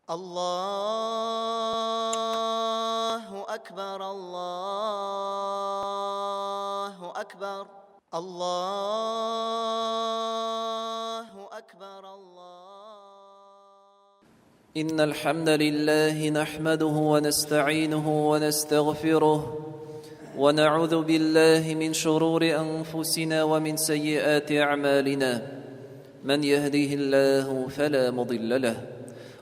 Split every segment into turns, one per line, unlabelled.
Allahu akbar, Allahu akbar, Allahu akbar, Allah.
إن الحمد لله نحمده ونستعينه ونستغفره ونعوذ بالله من شرور أنفسنا ومن سيئات أعمالنا من يهده الله فلا مضل له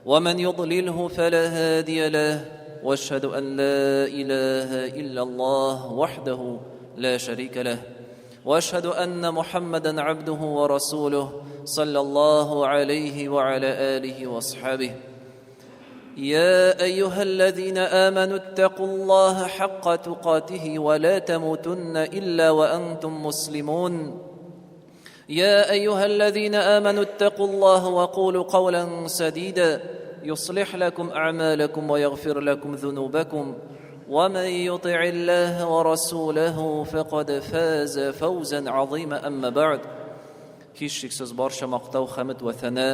ومن يضلله فلا هادي له واشهد أن لا إله إلا الله وحده لا شريك له واشهد ان محمدا عبده ورسوله صلى الله عليه وعلى اله واصحابه يا ايها الذين امنوا اتقوا الله حق تقاته ولا تموتن الا وانتم مسلمون يا ايها الذين امنوا اتقوا الله وقولوا قولا سديدا يصلح لكم اعمالكم ويغفر لكم ذنوبكم ومن يطع الله ورسوله فقد فاز فوزا عظيما اما بعد һичшиксез барча мактау хәмд вә сәна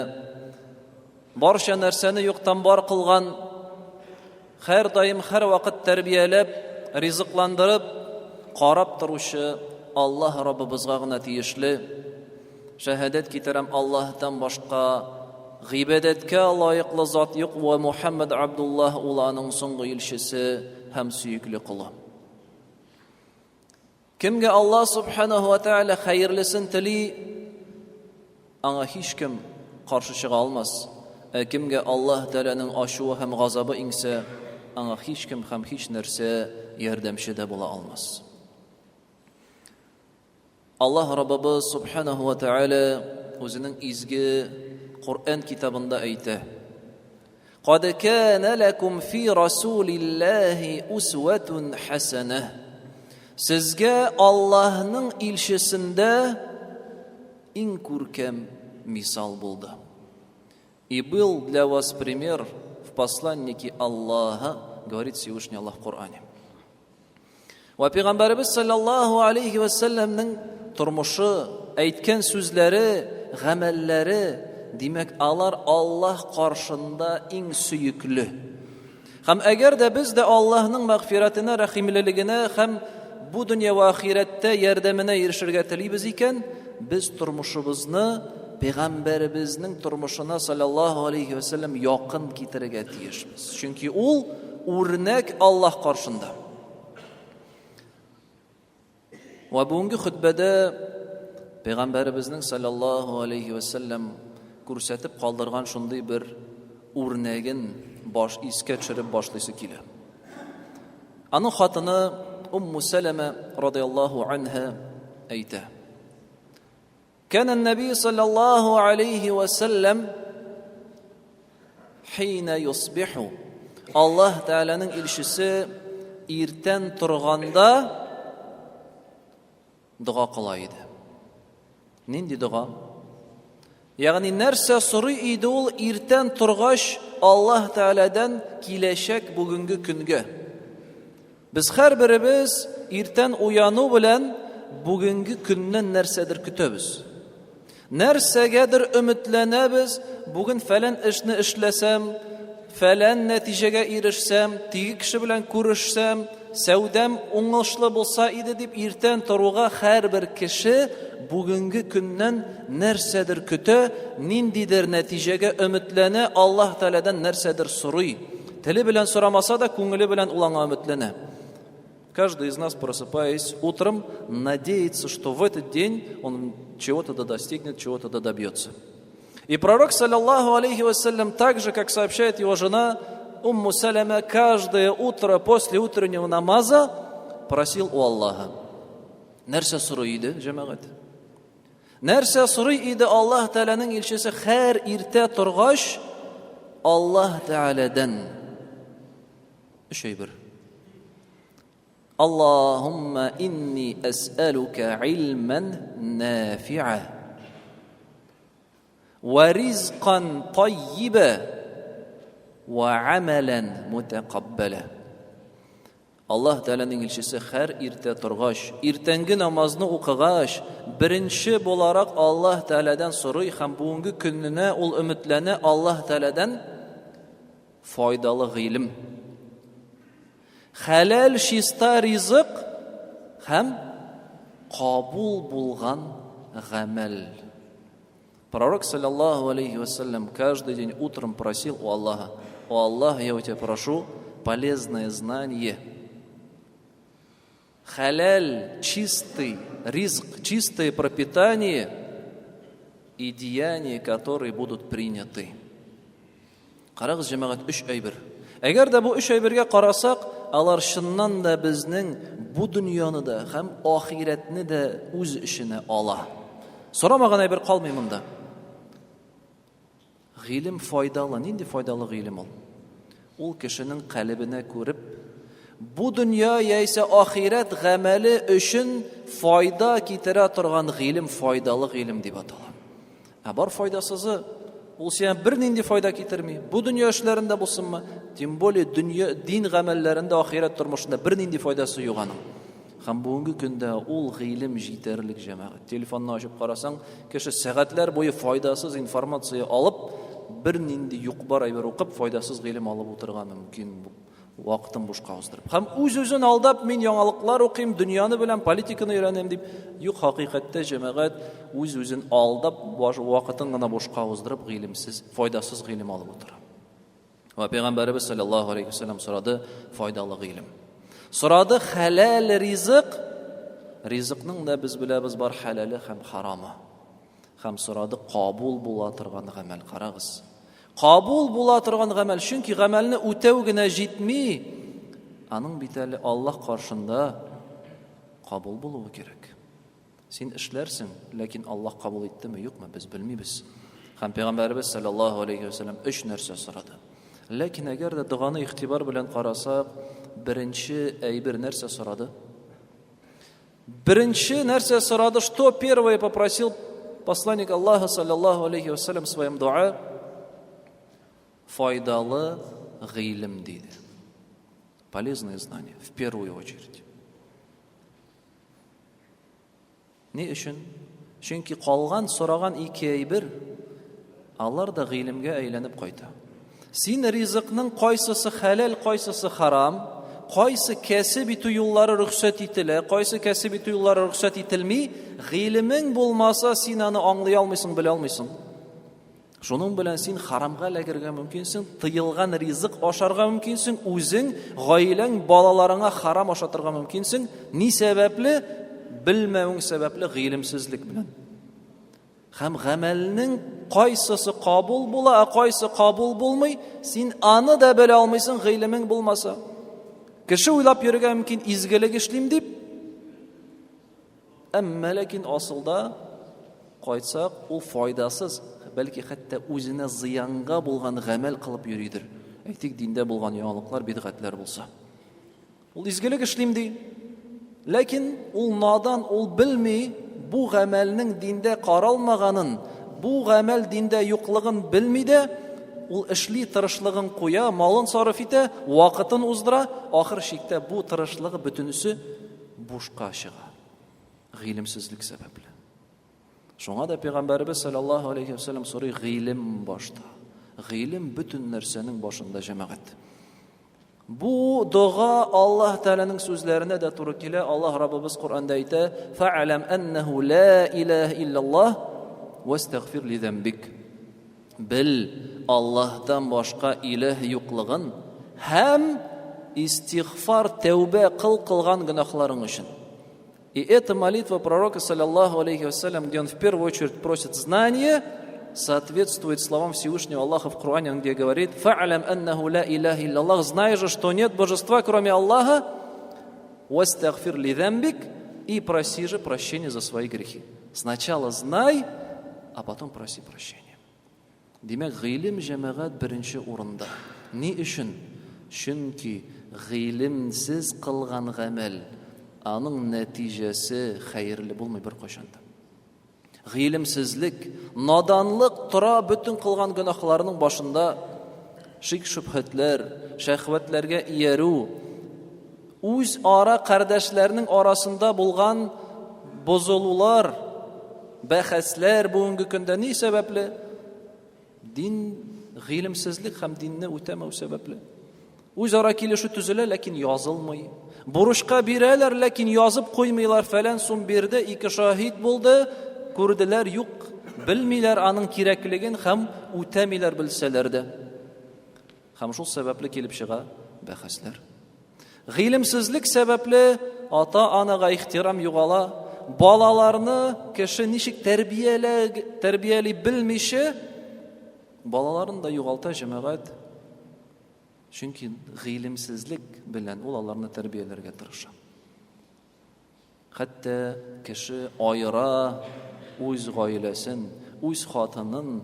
барча нәрсәне юктан бар кылган һәрдаим һәрвакыт тәрбияләп ризыкландырып карап торучы Аллаһ Раббыбызга гына тиешле шәһадәт китерәм Аллаһтан башка гыйбадәткә лаеклы зат юк вә Мухаммад Абдуллаһ ул аның соңгы илчесе һәм сөекле колы. Кемгә Аллаһ субханаһу ва тааля хәерлесен тели, аңа һичкем каршы чыга алмас. Ә кемгә Аллаһ Тәгаләнең ачуы һәм газабы иңсә, аңа һичкем һәм һич нәрсә ярдәмче дә була алмас. Аллаһ Раббыбыз субханаһу ва тааля үзенең изге Коръән китабында әйтә: Кад кана лакум фи расулиллаһи усватун хасана. Сезгә Аллаһның илчесендә иң күркәм мисал булды. И был для вас пример в посланнике Аллаха, говорит Всевышний Аллах в Коране. Вә пәйгамбәребез саллаллаһу алейхи вә сәлләмнең тормышы, әйткән сүзләре, гамәлләре, димәк, алар Аллаһ каршында иң сөекле. Һәм әгәр дә без дә Аллаһның мәгъфирәтенә, рәхимлелегенә һәм бу дөнья вә ахирәттә ярдәменә ирешергә телибез икән, без тормышыбызны пәйгамбәребезнең тормышына саллаллаһу алейхи вә сәлләм якын китерергә тиешбез. Чөнки ул үрнәк Аллаһ каршында. Вә бүгенге хөтбәдә Пәйгамбәребезнең саллаллаһу алейхи ва саллям күрсәтеп калдырган шундый бер үрнәген баш искә төшереп башлыйсы килә. Аның хатыны Умму Сәләмә радияллаһу анһа әйтә. Кән наби саллаллаһу алейхи ва саллям хина юсбиху. Аллаһ Тәгаләнең илчесе иртән торганда дога кыла иде. Нинди дога? Ягъни нәрсә сорый иде ул иртән торгач Аллаһ Тәгаләдән киләчәк бүгенге көнгә? Без һәрберебез иртән уяну белән бүгенге көннән нәрсәдер көтәбез. Нәрсәгәдер өметләнәбез, бүген фәлән эшне эшләсәм, фәлән нәтиҗәгә ирешсәм, теге кеше белән күрешсәм, сәүдәм уңышлы булса иде дип иртән торуга һәрбер кеше бүгенге көннән нәрсәдер көтә, ниндидер нәтиҗәгә өметләнә, Аллаһ Тәгаләдән нәрсәдер сорый. Теле белән сорамаса да, күңеле белән ул аңа өметләнә. Каждый из нас, просыпаясь утром, надеется, что в этот день он чего-то да достигнет, чего-то да добьется. И пророк, саллаллаху алейхи вассалям, так же, как сообщает его жена, Умму Саляма, каждое утро после утреннего намаза просил у Аллаха. Нәрсә сорый иде, җәмәгать? Нәрсә сорый иде Аллаһ Тәгаләнең илчесе һәр иртә торгач Аллаһ Тәгаләдән? Өч әйбер. Аллаһумма инни әсәлүкә илмән нафиа ва ризкан таййиба ва амалан мутакаббала. Аллаһ Тәгаләнең илчесе һәр иртә торгач, иртәнге намазны укыгач, беренче буларак Аллаһ Тәгаләдән сорый һәм бүгенге көненә ул өметләнә Аллаһ Тәгаләдән Файдалы гыйлем. Хәләл чиста ризык һәм кабул булган гамәл. Пророк, саллаллаху алейхи вассалям, каждый день утром просил у Аллаха: «О Аллах, я у тебя прошу полезное знание, халяль, чистый ризк, чистое пропитание и деяния, которые будут приняты». Карагыз, җәмәгать, өч әйбер. Әгәр дә бу өч әйбергә карасак, алар чыннан да безнең бу дөньяны да һәм ахирәтне дә үз эченә ала. Сорамаган әйбер калмый монда. Гыйлем файдалы. Нинди файдалы гыйлем ул? Ул кешенең калебенә күреп, бу дөнья яисә ахирәт гамәле өчен файда китерә торган гыйлем файдалы гыйлем дип атала. Ә бар файдасызы, ул сиңа бернинди файда китерми. Бу дөнья эшләрендә булсынмы, тем более дөнья дин гамәлләрендә, ахирәт тормышында бернинди файдасы юк аның. Һәм бүгенге көндә ул гыйлем җитәрлек җәмәгать. Телефонны ачып карасаң, кеше сәгатьләр буе файдасыз информация алып, бернинди юк-бар әйбер укып, файдасыз гыйлем алып утырырга мөмкин. Вакытын бушка уздырып. Һәм үз-үзен алдап, мин яңалыклар укыйм, дөньяны беләм, политиканы өйрәнәм дип, юк, хакыйкатьтә җәмәгать үз-үзен алдап, вакытын гына бушка уздырып, гыйлемсез, файдасыз гыйлем алып утыра. Вә пәйгамбәребез саллаллаһу алейхи вәсәлләм сорады файдалы гыйлем. Сорады хәләл ризык. Ризыкның да без беләбез бар хәләле һәм харамы. Һәм сорады кабул була торган гамәл. Карагыз. Кабул була торган гамәл, чөнки гамәлне үтәү генә җитми, аның бит әле Аллаһ каршында кабул булуы кирәк. Син эшләрсең, ләкин Аллаһ кабул иттеме, юкмы, без белмибез. Һәм пәйгамбәребез саллаллаһу алейхи ва саллям өч нәрсә сорады. Ләкин әгәр дә доганы игътибар белән карасак, беренче әйбер нәрсә сорады? Беренче нәрсә сорады, что первое попросил посланник Аллаха, саллаллаху алейхи вассалям, в своем дуа? Файдалы гыйлем, диде. Полезное знание, в первую очередь. Ни өчен? Чөнки калган сораган ике әйбер, алар да гыйлемгә әйләнеп кайта. Син ризыкның кайсысы хәләл, кайсысы харам, кайсы кәсеп итү юллары рөхсәт ителә, кайсы кәсеп итү юллары рөхсәт ителми, гыйлемең булмаса, син аны аңлый алмыйсың, белә алмыйсың. Шуның белән син харамга эләгергә мөмкинсең, тыелган ризык ашарга мөмкинсең, үзең, гаиләң, балаларыңа харам ашатырга мөмкинсең. Ни сәбәпле? Белмәвең сәбәпле, гыйлемсезлек белән. Һәм гамәлнең кайсысы кабул була, ә кайсы кабул булмый, син аны да белә алмыйсың, гыйлемең булмаса. Кеше уйлап йөрергә мөмкин, изгелек эшлим дип, Әмма ләкин асылда кайтсак, ул файдасыз, бәлки хәтта үзенә зыянга булган гамәл кылып йөридер. Әйтик, диндә булган яңалыклар, бидгатләр булса. Ул изгелек эшлим ди. Ләкин ул надан, ул белми бу гамәлнең диндә каралмаганын, бу гамәл диндә юклыгын белми дә, ул эшли, тырышлыгын куя, малын сарыф итә, вакытын уздыра, ахыр чиктә бу тырышлыгы бөтенесе бушка чыга. Гыйлемсезлек сәбәпле. Шуңа да пәйгамбәребез саллаллаһу алейхи вәсәлләм сорый гыйлем башта. Гыйлем бөтен нәрсәнең башында җәмәгать. Бу дога Аллаһ Тәгаләнең сүзләренә дә туры килә. Аллаһ Раббыбыз Коръәндә әйтә: "Фә'ләм аннаху ла илаһа иллаллаһ вастагфир ли замбик." Бел Аллаһтан башка иләһ юклыгын һәм истигъфар, тәүбә кыл кылган гөнаһларың өчен. И эта молитва пророка, саллаллаху алейхи вассалям, где он в первую очередь просит знание, соответствует словам Всевышнего Аллаха в Коране, он где говорит: «Фа'лям аннаху ла илляха илляллах», знай же, что нет божества, кроме Аллаха, «Вастагфир ли замбик», и проси же прощения за свои грехи. Сначала знай, а потом проси прощения. Димәк, гыйлем җәмәгать беренче урында. Ни өчен? Чөнки гыйлемсез кылган гамәл, аның нәтиҗәсе хәерле булмый беркайчан да. Гыйлемсезлек, наданлык тора бөтен кылган гөнаһларның башында. Шик-шөбһәтләр, шәһвәтләргә иярү, үзара кардәшләрнең арасында булган бозылулар, бәхәсләр бүгенге көндә ни сәбәпле? Дин Гыйлемсезлек һәм динне үтәмәү сәбәпле. Үзара килешү төзелә, ләкин язылмый. Бурычка бирәләр, ләкин язып куймыйлар. Фәлән сум бирде, ике шаһит булды, күрделәр, юк, белмиләр аның кирәклеген һәм үтәмиләр белсәләр дә. Һәм шул сәбәпле килеп чыга бәхәсләр. Гыйлемсезлек сәбәпле ата-анага ихтирам югала, балаларны кеше ничек тәрбияләг, тәрбияли белмичә, балаларын да югалта җәмәгать. Чөнки гыйлемсезлек белән ул аларны тәрбияләргә тырыша. Хәтта кеше аера үз гаиләсен, үз хатынын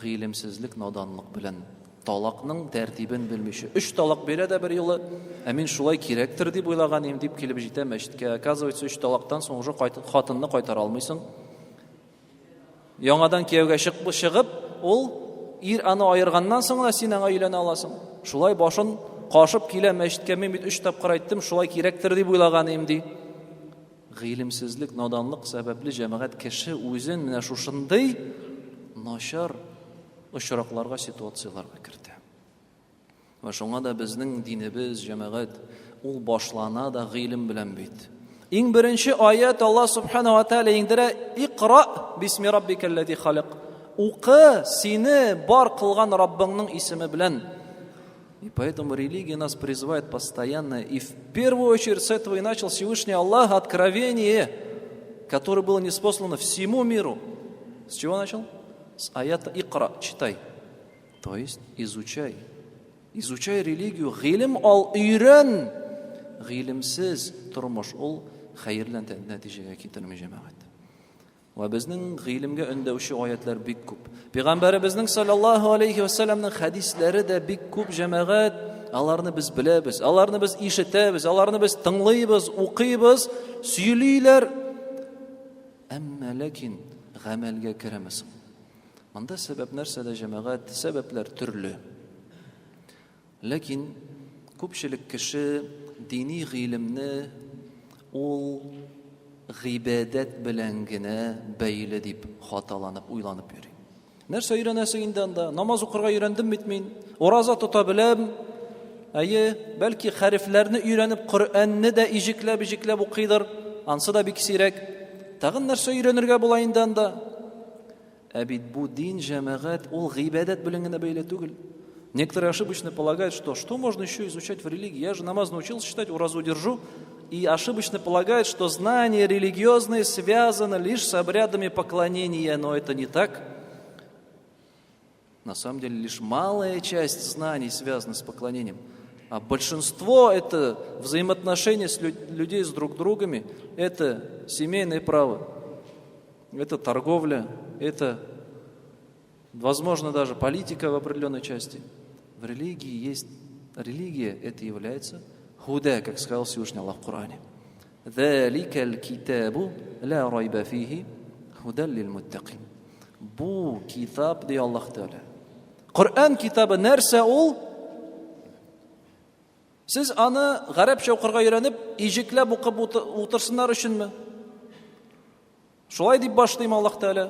гыйлемсезлек, наданлык белән. Талакның тәртибен белмичә. Өч талак бирә дә бер юлы, ә мин шулай кирәктер дип уйлаган идем, дип килеп җитә мәчеткә. Оказывается, өч талактан соң уже хатынны кайтара алмыйсың. Яңадан кияүгә чыгып, ул ир аны аерганнан соң гына син аңа өйләнә аласың. Шулай башын кашып килә мәчеткә, мин бит өч тапкыр айттым, шулай кирәктер дип уйлаган идем, ди. Гыйлемсезлек, наданлык сәбәпле җәмәгать кеше үзен менә шушындый начар очракларга, ситуацияләргә кертә. Вә шуңа да безнең динебез, җәмәгать, ул башлана да гыйлем белән бит. Иң беренче аят Аллаһ субхана ва тааля иңдерә: "Икра бисми раббикаллази халак". Укы сине бар кылган Раббыңның исеме белән. И поэтому религия нас призывает постоянно. И в первую очередь с этого и начал Всевышний Аллах откровение, которое было ниспослано всему миру. С чего начал? С аята «Икра», читай. То есть изучай. Изучай религию, гыйлем ал, өйрән. Гыйлемсез тормыш ул хәерле нәтиҗәгә китерми җәмәгать. Вә безнең гыйлемгә өндәүче аятлар бик күп. Пәйгамбәребезнең саллаллаһу алейхи ва салламның хәдисләре дә бик күп җәмәгать. Аларны без беләбез, аларны без ишетәбез, аларны без тыңлыйбыз, укыйбыз, сөйлиләр. Әмма ләкин гамәлгә керәме соң? Монда сәбәп нәрсәдә, җәмәгать? Сәбәпләр төрле. Ләкин күпчелек кеше дини гыйлемне ул гыйбадәт белән генә бәйле дип хаталанып, уйланып йөри. Нәрсә өйрәнәсең инде анда? Намаз укырга өйрәндем бит мин. Ураза тота беләм. Әйе, бәлки хәрефләрне өйрәнеп, Коръәнне дә иҗекләп-иҗекләп укыйдыр. Ансы да бик сирәк. Тагын нәрсә өйрәнергә була инде анда? Ә бит бу дин, җәмәгать, ул гыйбадәт белән генә бәйле түгел. Некоторые ошибочно полагают, что что можно еще изучать в религии? Я же намаз научился читать, уразу держу. И ошибочно полагают, что знания религиозные связаны лишь с обрядами поклонения, но это не так. На самом деле лишь малая часть знаний связана с поклонением. А большинство это взаимоотношения с людей с друг другами, это семейное право, это торговля, это, возможно, даже политика в определенной части. В религии есть, религия это является худа, как сказал Всевышний Аллах в Коране. ذَلِكَ الْكِتَابُ لَا رَيْبَ فِيهِ هُدًى لِلْمُتَّقِينَ Бу китап, ди Аллаһ Тәгалә. Коръән китабы нәрсә ул? Сез аны гарәпчә укырга өйрәнеп, иҗекләп укып утырсыннар өченме? Шулай дип башлыйм Аллаһ Тәгалә.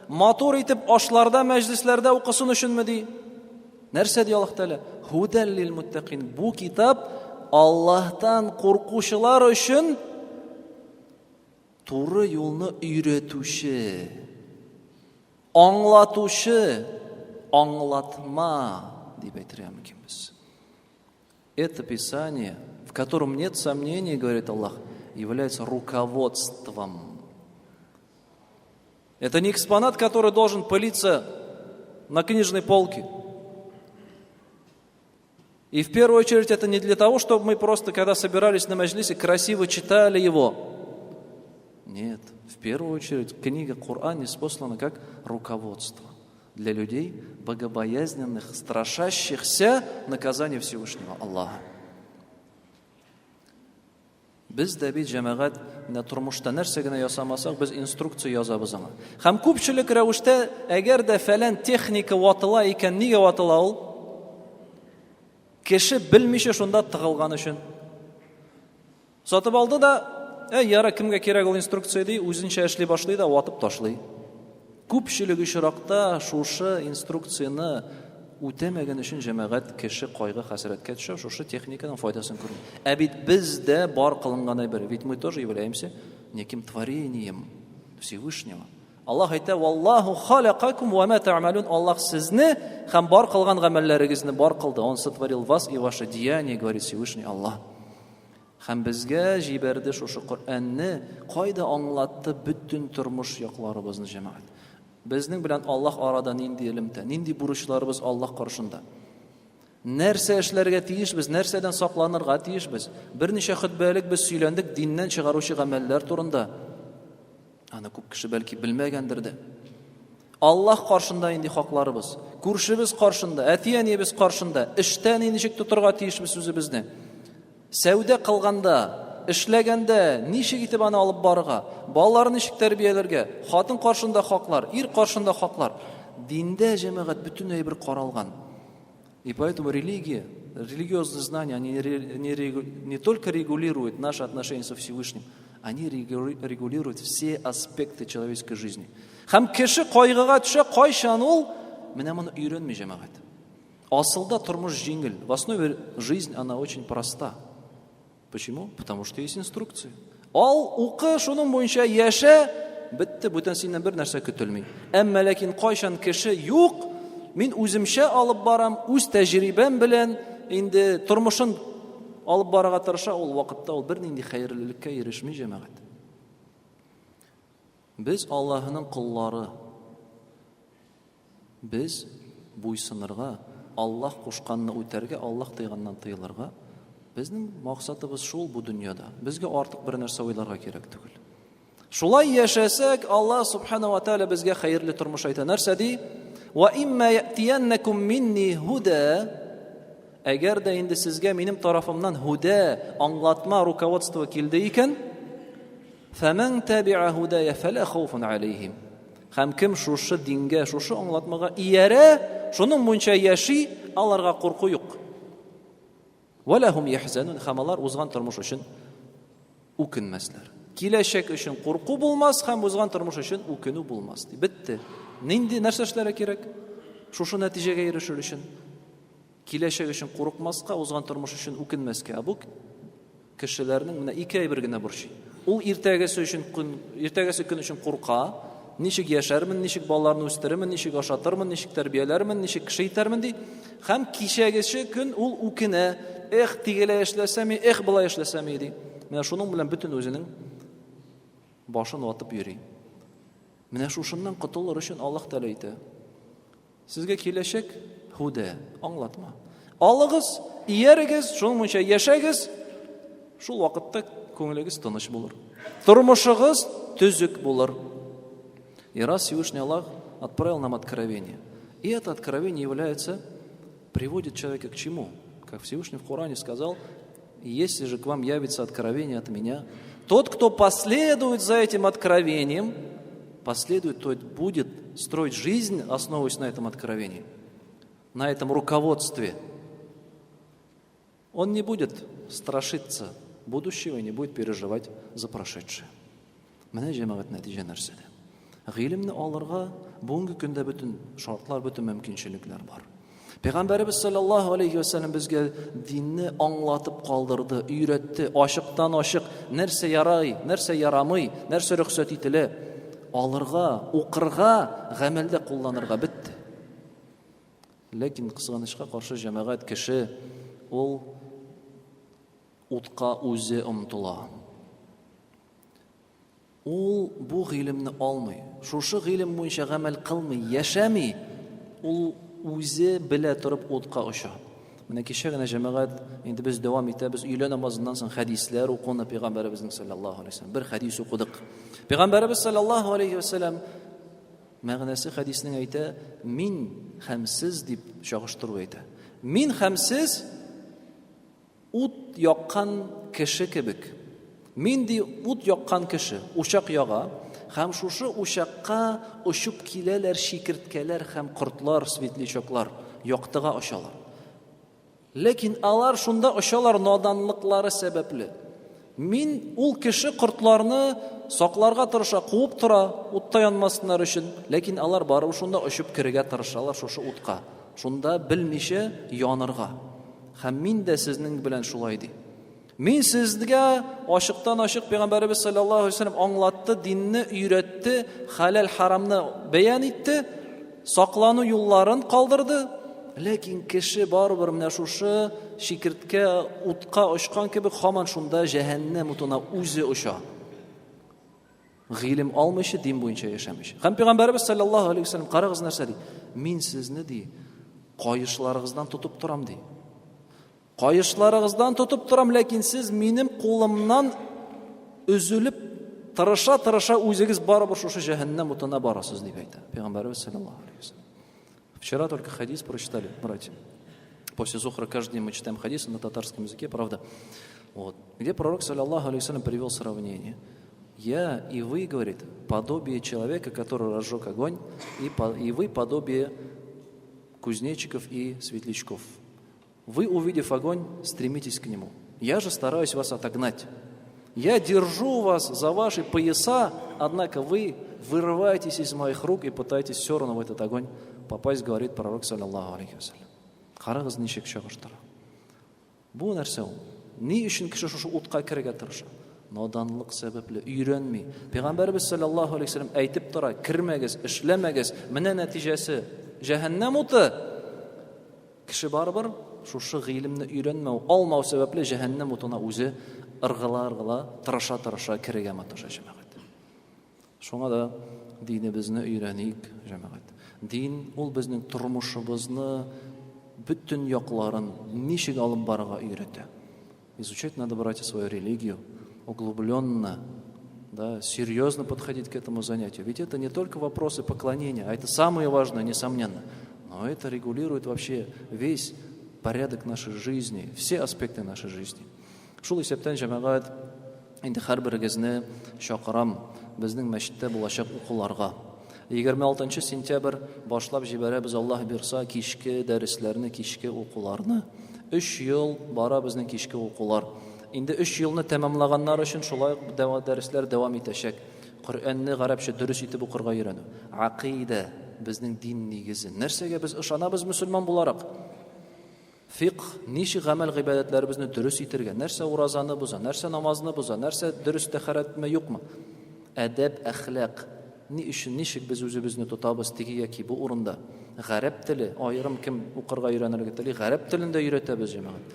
Матур итеп ашларда, мәҗлесләрдә укысын өченме ди? Нәрсә ди Аллаһ Тәгалә? Һудәл лил муттакин. Бу китап Аллаһтан куркучылар өчен туры юлны өйрәтүче, аңлатучы, аңлатма дип әйтергә мөмкинбез. Это Писание, в котором нет сомнений, говорит Аллах, является руководством. Это не экспонат, который должен пылиться на книжной полке. И в первую очередь это не для того, чтобы мы просто, когда собирались на маджлисе, красиво читали его. Нет, в первую очередь книга Коран ниспослана как руководство для людей богобоязненных, страшащихся наказания Всевышнего Аллаха. Без дә бит, җәмәгать, менә тормышта нәрсә генә ясамасак, без инструкция язабыз аңа. Һәм күпчелек рәвештә, әгәр дә фәлән техника ватыла икән, нигә ватыла ул? Кеше белмичә шунда тыгылган өчен. Сатып алды да, әй, яра, кемгә кирәк ул инструкция ди, үзенчә эшли башлый да ватып ташлый. Күпчелек очракта шушы инструкцияне үтәмәгән өчен җәмәгать кеше кайгы хәсрәткә төшә, шушы техниканың файдасын күрми. Ә бит без дә бар кылынган әйбер, ведь мы тоже являемся неким творением Всевышнего. Аллаһ әйтә, Валлаху халакакум ва ма та'малун. Аллаһ сезне һәм бар кылган гамәлләрегезне бар кылды. Он сотворил вас и ваши деяния, говорит Всевышний Аллаһ. Һәм безгә җибәрде шушы Коръәнне, кайда аңлатты бөтен тормыш якларыбызны җәмәгать. Безнең белән Аллаһ арада нинди элемтә, нинди бурычларыбыз Аллаһ каршында. Нәрсә эшләргә тиешбез, нәрсәдән сакланырга тиешбез? Берничә хөтбә элек без сөйләндек диннән чыгаручы гамәлләр турында. Аны күп кеше бәлки белмәгәндер дә. Аллаһ каршында инде хакларыбыз, күршебез каршында, әти-әниебез каршында, эштә ничек тотырга тиешбез үзебезне. Сәүдә кылганда, эшләгәндә ничек итеп аны алып барырга, балаларны ничек тәрбияләргә, хатын каршында хаклар, ир каршында хаклар. Диндә җәмәгать бөтен әйбер каралган. И поэтому религия, религиозные знания, они не, не только регулируют наши отношения со Всевышним, они регулируют все аспекты человеческой жизни. Һәм кеше кайгыга төшә, кайчан ул менә моны өйрәнми җәмәгать. Асылда тормыш җиңел. В основе жизнь, она очень проста. Почему? Потому что есть инструкции. Ал, укы, шуның буенча яшә, бетте, бүтән синнән бер нәрсә көтелми. Әмма ләкин кайчан кеше юк, мин үземчә алып барам, үз тәҗрибәм белән инде тормышын алып барырга тырыша, ул вакытта ул бернинди хәерлелеккә ирешми, җәмәгать. Без Аллаһының коллары. Без буйсынырга, Аллаһ кушканны үтәргә, Аллаһ тыйганнан тыелырга. Безнең максатыбыз шул бу дөньяда. Безгә артык бер нәрсә уйларга кирәк түгел. Шулай яшәсәк, Аллаһ субхана ва тааля безгә хәерле тормыш әйтә. Нәрсә ди? Ва имма ятияннакум минни һуда. Әгәр дә инде сезгә минем тарафымнан һудә, аңлатма, руководство килде икән, фәмән табиа һудая фәлә хауфун алейхим. Һәм кем шушы дингә, шушы аңлатмага иярә, шуның буенча яши, аларга курку юк. Вәләһум яхзанун, һәм алар узган тормыш өчен үкенмәсләр. Киләчәк өчен курку булмас һәм узган тормыш өчен үкенү булмас. Бетте. Нинди нәрсә эшләргә кирәк? Шушы нәтиҗәгә ирешер өчен. Киләчәк өчен курыкмаска, узган тормыш өчен үкенмәскә. Ә бу кешеләрнең менә ике әйбер генә борчый. Ул иртәгесе өчен көн, иртәгесе көн өчен курка, ничек яшәрмен, ничек балаларны үстерермен, ничек ашатырмын, ничек тәрбияләрмен, ничек кеше итәрмен ди. Һәм кичәгесе көн ул үкенә, эх, тигеләй эшләсәм, эх, болай эшләсәм ди. Менә шуның белән бөтен үзенең башын ватып йөри. Менә шушыннан котылыр өчен Аллаһ Тәгалә әйтә. Сезгә киләчәк һудә, аңлатма. Алыгыз, иярегез, шуның буенча яшәгез, шул вакытта күңелегез тыныч булыр. Тормышыгыз төзек булыр. И раз Всевышний Аллах отправил нам откровение. И это откровение является, приводит человека к чему? Как Всевышний в Коране сказал, если же к вам явится откровение от меня, тот, кто последует за этим откровением, последует, тот будет строить жизнь, основываясь на этом откровении, на этом руководстве. Он не будет страшиться будущего и не будет переживать за прошедшее. Менә җәмәгать нәтиҗә нәрсәдә? Гыйлемне алырга бүгенге көндә бөтен шартлар, бөтен мөмкинчелекләр бар. Пәйгамбәребез саллаллаһу алейхи ва сәлләм безгә динне аңлатып калдырды, өйрәтте, ачыктан ачык нәрсә ярай, нәрсә ярамый, нәрсә рөхсәт ителә, алырга, укырга, гамәлдә кулланырга бетте. Ләкин кызганычка каршы җәмәгать кеше ул утка үзе омтыла. Ул бу гыйлемне алмый, шушы гыйлем буенча гамәл кылмый, яшәми, ул үзе белә торып утка оча. Менә кичә генә җәмәгать, инде без дәвам итәбез, өйлә намазыннан соң хәдисләр укуны пәйгамбәребезнең саллаллаһу алейһи вәсәлләм бер хәдис укыдык. Пәйгамбәребез саллаллаһу алейһи вәсәлләм мәгънәсе хәдиснең әйтә, мин һәм сез дип чагыштыру әйтә. Мин һәм сез Ут яккан кеше кебек. Мин, ди, ут яккан кеше, учак яга, һәм шушы учакка очып киләләр чикерткәләр һәм кортлар, светлячоклар, яктыга очалар. Ләкин алар шунда очалар наданлыклары сәбәпле. Мин ул кеше кортларны сакларга тырыша, куып тора, утта янмасыннар өчен, ләкин алар барыбер шунда очып керергә тырышалар шушы утка. Шунда белмичә янырга. Һәм мин дә сезнең белән шулай ди. Мин сезгә ачыктан-ачык пәйгамбәребез саллаллаһу алейһи вәсәлләм аңлатты, динне өйрәтте, хәләл харамны бәян итте, саклану юлларын калдырды. Ләкин кеше барыбер менә шушы чикерткә утка очкан кебек һаман шунда җәһәннәм утына үзе оча. Гыйлем алмыйча, дин буенча яшәмичә. Һәм пәйгамбәребез саллаллаһу алейһи вәсәлләм карагыз нәрсә ди? Мин сезне ди, каешларыгыздан тотып торам ди. Каешларыгыздан тотып торам, ләкин сез минем кулымнан өзелеп тырыша-тырыша үзегез барыбер шушы җәһәннәм утына барасыз, дип әйтә Пәйгамбәребез саллаллаһу алейһи вәсәлләм. Вчера только хадис прочитали, братья. После зухра каждый день мы читаем хадисы на татарском языке, правда? Вот. Где пророк, саллаллаху алейхи вассалям, привел сравнение. Я и вы, говорит, подобие человека, который разжег огонь, и, и вы подобие кузнечиков и светлячков. Вы, увидев огонь, стремитесь к нему. Я же стараюсь вас отогнать. Я держу вас за ваши пояса, однако вы вырываетесь из моих рук и пытаетесь все равно в этот огонь попасть, говорит пророк, саллаллаху алейхи вассалям. Карагыз ничек чагыштыра. Бу нәрсә ул? Ни өчен кеше шушы утка керергә тырыша? Наданлык сәбәпле, өйрәнми. Пәйгамбәребез саллаллаху алейхи вассалям әйтеп тора, кермәгез, эшләмәгез. Менә нәтиҗәсе җәһәннәм уты. Кеше барыбер шушы гыйлемне өйрәнмәү, алмау сәбәпле җәһәннәм утына үзе ыргыла-ыргыла, тырыша-тырыша керергә маташа җәмәгать. Шуңа да динебезне өйрәник, җәмәгать. Дин ул безнең тормышыбызны бөтен якларын ничек алып барырга өйрәтә. Изучать надо, братья, свою религию углубленно, да, серьезно подходить к этому занятию. Ведь это не только вопросы поклонения, а это самое важное, несомненно. Но это регулирует вообще весь порядок нашей жизни, все аспекты нашей жизни. Шул исәптән, җәмәгать, инде һәрберегезне чакырам безнең мәчеттә булачак укуларга. 26 сентябрь башлап җибәрәбез, Аллаһ бирса, кичке дәресләрне, кичке укуларны. Өч ел бара безнең кичке укулар. Инде өч елны тәмамлаганнар өчен шулай ук дәресләр дәвам итәчәк. Коръәнне гарәпчә дөрес итеп укырга өйрәнү. Акыйдә, безнең дин нигезе. Нәрсәгә без ышанабыз мөселман буларак? Фикх, ничек гамәл-гыйбадәтләребезне дөрес итергә, нәрсә уразаны боза, нәрсә намазны боза, нәрсә дөрес тәһарәтме, юкмы? Әдәп, әхлак, ни өчен, ничек без үзебезне тотабыз теге яки бу урында? Гарәп теле, аерым кем укырга өйрәнергә тели, гарәп телен дә өйрәтәбез, җәмәгать.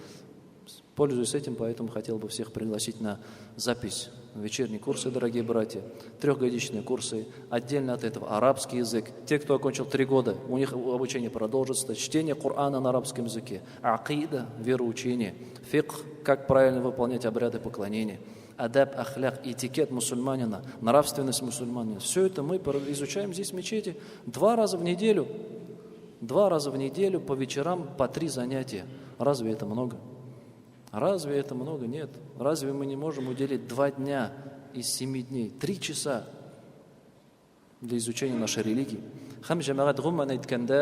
Пользуясь этим, поэтому хотел бы всех пригласить на запись вечерние курсы, дорогие братья, трехгодичные курсы, отдельно от этого арабский язык. Те, кто окончил 3 года, у них обучение продолжится, чтение Корана на арабском языке, акида, вероучение, фикх, как правильно выполнять обряды поклонения, адаб, ахляк, этикет мусульманина, нравственность мусульманина. Все это мы изучаем здесь в мечети два раза в неделю. Два раза в неделю по вечерам по три занятия. Разве это много? Разве это много? Нет. Разве мы не можем уделить 2 дня из 7 дней, 3 часа для изучения нашей религии? Һәм җәмәгать гомумән әйткәндә,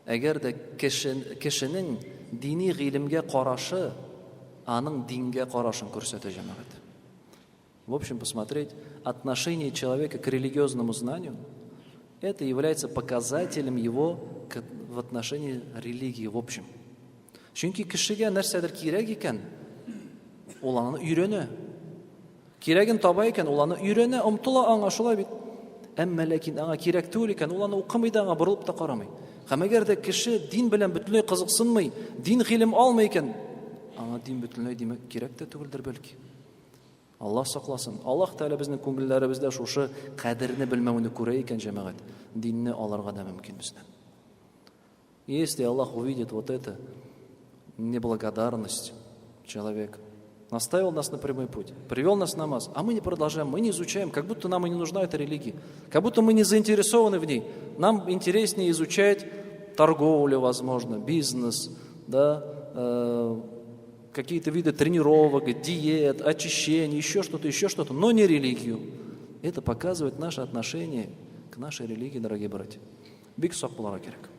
әгәр дә кешенең дини гыйлемгә карашы аның дингә карашын күрсәтә җәмәгать. В общем, посмотреть, отношение человека к религиозному знанию, это является показателем его в отношении религии в общем. Чөнки кешегә нәрсәдер кирәк икән, ул аны өйрәнә. Кирәген таба икән, ул аны өйрәнә, омтыла аңа, шулай бит. Әмма ләкин аңа кирәк түгел икән, ул аны укымый да, аңа борылып та карамый. Һәм әгәр дә кеше дин белән бөтенләй кызыксынмый, дин гыйлем алмый икән, аңа дин бөтенләй димәк кирәк тә түгелдер бәлки. Аллаһ сакласын. Аллаһ Тәгалә безнең күңелләребездә шушы кадерне белмәүне күрә икән, җәмәгать, динне алырга да мөмкин бездән. Если Аллах увидит вот это, неблагодарность человека, наставил нас на прямой путь, привел нас в намаз, а мы не продолжаем, мы не изучаем, как будто нам и не нужна эта религия, как будто мы не заинтересованы в ней. Нам интереснее изучать торговлю, возможно, бизнес, да, какие-то виды тренировок, диет, очищения, еще что-то, но не религию. Это показывает наше отношение к нашей религии, дорогие братья. Бик сак булырга кирәк.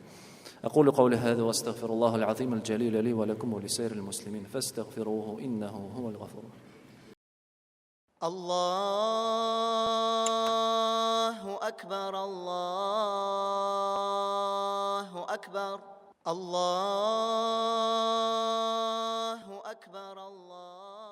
أقول قولي هذا وأستغفر الله العظيم الجليل لي ولكم ولسائر المسلمين فاستغفروه إنه هو الغفور.
الله أكبر الله. أكبر. الله أكبر. الله.